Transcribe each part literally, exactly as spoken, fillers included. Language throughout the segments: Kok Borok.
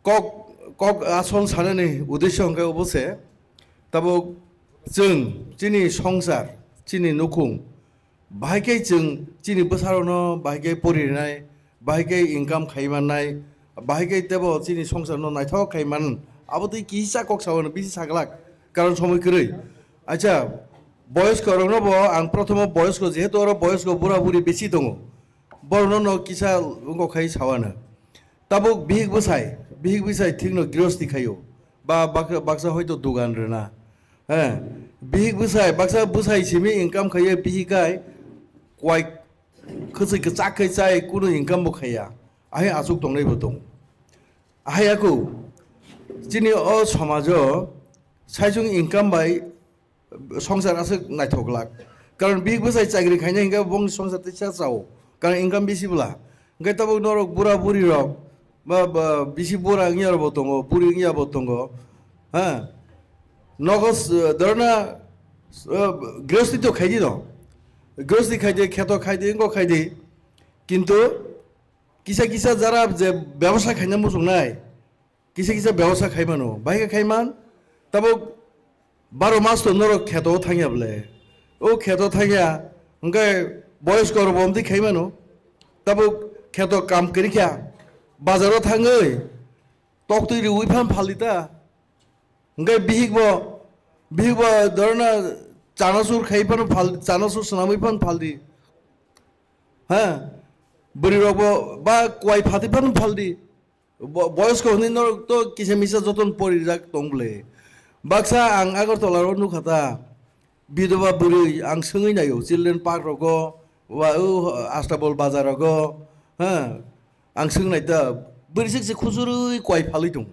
Kok, kok asol sanani uddesho hwnkhe obo se, tabuk chwng chini songsar, chini nukhung, bahai khe chwng chini bwsarokno bahai khe porinai, bahai khe income khai mannai, bahai khe tebo chini songsarno naithok khai man, abo twi kisa kok sao bisi saglak, karon somoi kwrwi. Acha, boyoskorokno bo ang prothomo boyosko, jehetu oro boyosko bura buri bisi tongo, borokno no kisa wngkok khai sao ano. Tabuk bihik bwsai, bihik bwsai thikno girosti khaio, ba bak-, baksa hoito dugan rwna. He, bihik bwsai, baksa bwsai simi income khaiye bihik hai kwai khwchwi kwchak khai chai kunu income bo khaiya. Ahai achuk tongnai bo tong. Ahai aku chini o somajo saichung income bai songsar aswk naithok glak. Karon bihik bwsai chakri khainai hwnkhe bongni songsar teisa chao. Karon income bisi bwla. Hwnkhe tabuk norok bura buri rok, ba, ba, bisi bura wngya rok bo tongo, buri wngya bo tongo. Ha? Nogo s-, dorna, s-, grihosti to khaidi no. Grihosti khaidi, kheto khaidi, wngkok khaidi. Kintu kisa kisa jara je bebasa khaina muchungnai, kisa kisa bebasa khai mano, bahai khe khai man, tabuk baro mas to norok kheto thangya bole. O kheto thangya, hwnkhe boyosko rok bo omtwi khai mano, tabuk kheto kam kwrwi kha, bazaro thangwi toktwi riwi phan phaldi ta, hwnkhe bihik bo, bihik bo dorna chanasur khai phano phal, chanasur swnamwi phan phaldi, ha, bwrwi rok bo ba kwai phatwi phano phaldi. Bo-, boyosko hwnwi norok to kisa misa jotono porijak tong bwle. Baksa ang Agartala ro nukha ta, bidoba bwrwi ang swngwi naio, children park rogo, wa o Astabol bazar rogo, ha, ang swng nai ta, bwrwi sik se khujurwi kwai phalwi tongo.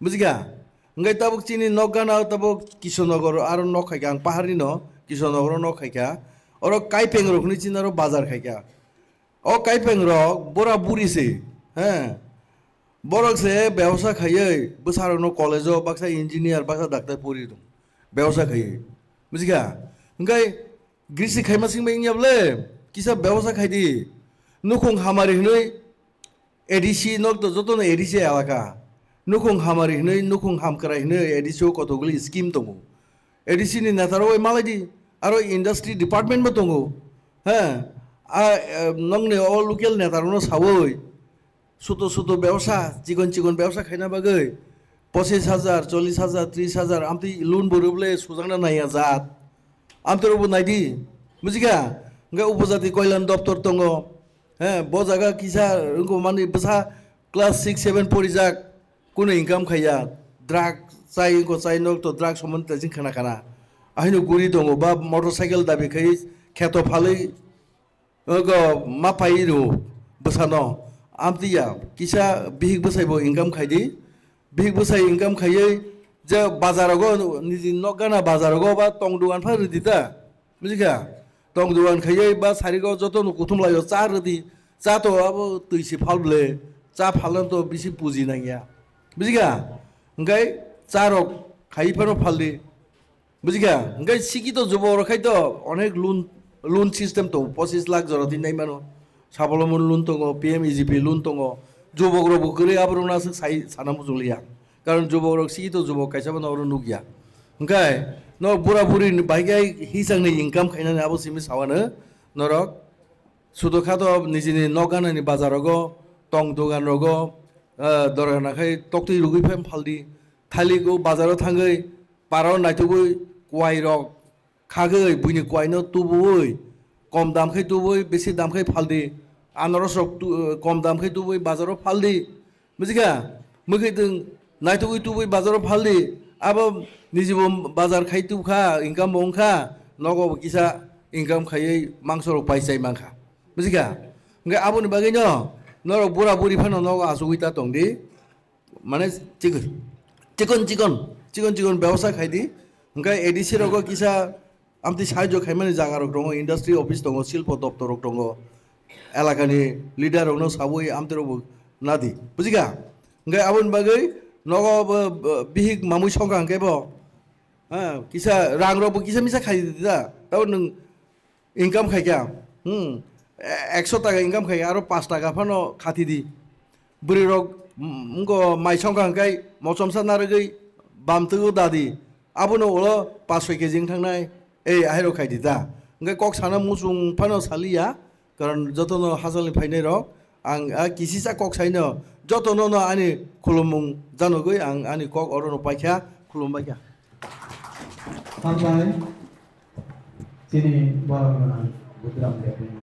Bujikha? Hwnkhe tabuk chini nok gana tabuk Kishonogor aro nok khaikha, ang paharni no Kishonogor nok khaikha, oro Kaipeng rok hwnwi chini aro bazar khaikha. O Kaipeng rok bura buri se, he. Borok se bebsa khaiwi bwsarokno college o baksa engineer, baksa doctor pori tong. Bebsa khaiwi. Bujikha? Hwnkhe grisi khaima singbai wngya bole, kisa bebsa khaidi. Nukhung hamari hwnwi A D C nok to jotono A D C elaka. Nukhung hamari hwnwi, nukhung hamkrai hwnwi A D C o kotokgwli scheme tongo. A D C ni neta rok bai malai di, aro industry department bo tongo. He, a, e, nokni o local neta rokno sawi, suto suto bebsa, chikon chikon bebsa khaina bagwi pochis hajar, chollis hajar, tris hajar amtwi loan bo rwble sujakna naiya jat. Amtwi rok bo naidi, bujikha? Hwnkhe upojati koilan doptor tongo. He, bo jaga kisa wngkha mani bwsa class six seven porijak. Kuno income khaiya, drug chai wngkha, chai nok to drug sombondhe tei khana khana. Ahino guri tongo, ba motorcycle dabi khai kheto phalwi, wngkha ma pai rw bwsano. Amtwi ya, kisa bihik bwsai bo income khaidi, bihik bwsai income khaiwi je bazar rogo, niji nok gana bazar rogo ba tong dugan pha rwdi ta. Bujikha? Tong dugan khaiwi ba sarigo jotono kuthum laio cha rwdi. Cha to abo twi se phal ble. Cha phalna to bisi puji nangya. Bujikha? Hwnkhe cha rok khai phano phaldi. Bujikha? Hwnkhe sikito jubok rok khai to onek loan, loan system to pochis lakh jora twi nai mano. Sabolombon loan tongo, P M E G P loan tongo. Jubok rok bo kwrwi abo rokno aswk sai sana muchung liya. Karon jubok rok sikito jubok kaisa bono oro nukya. Hwnkhe no bura buri ni bai khe hisang ni income khainani abo simi sawano norok. Sudo kha to nijini nok ganani bazar rogo, tong dogan rogo, ah, dorgana khai toktwi rugwi phem phaldi. Thailik o bazar o thangwi paro naitugwi kwai rok khagwi buini kwaino tubui, kom dam khai tubui, bisi dam khai phaldi. Anaros rok tu-, kom dam khai tubui bazaro phaldi. Bujikha? Mwkhwtwng naitugwi tubui bazaro phaldi. Abo nijibo bazar khai tubkha, income bo wngkha, nogo bo kisa income khaiwi mangso rok pai chai mankha. Bujikha? Hwnkhe aboni bagwino norok bura buri phano nogo achugwi ta tongdi. Mane chikon, chikon, chikon, chikon, chikon bebosa khaidi. Hwnkhe A D C rogo kisa amtwi sahajyo khaimani jaga rok tongo, industry office tongo, silpo doptor rok tongo. Elakani leader rokno sawi amtwi rokbo nadi. Bujikha? Hwnkhe aboni bagwi nogo bo, bo, bihik mamui songkha hwnkhe bo, ha, kisa rang rokbo kisa misa khaidi da. Tabo nwng income khaikha, hmm, e-, ekso taka income khaikha, aro paanch taka phano khatidi. Bwrwi rok Wngkha mai songkha hwnkhe mochomsa narwgwi bamtwi o dadi, abono ulo paanch soi kg wng thangnai, ei ahairok khai di ta. Hwnkhe kok sana muchung phano saliya, karon jotono hajalni phainairok ang a kisisa kok saino jotono no ani khulumung janogwi ang ani kok orono paikha, khulumbaikha. Hambai chini borok gwnang Budram Debbarma.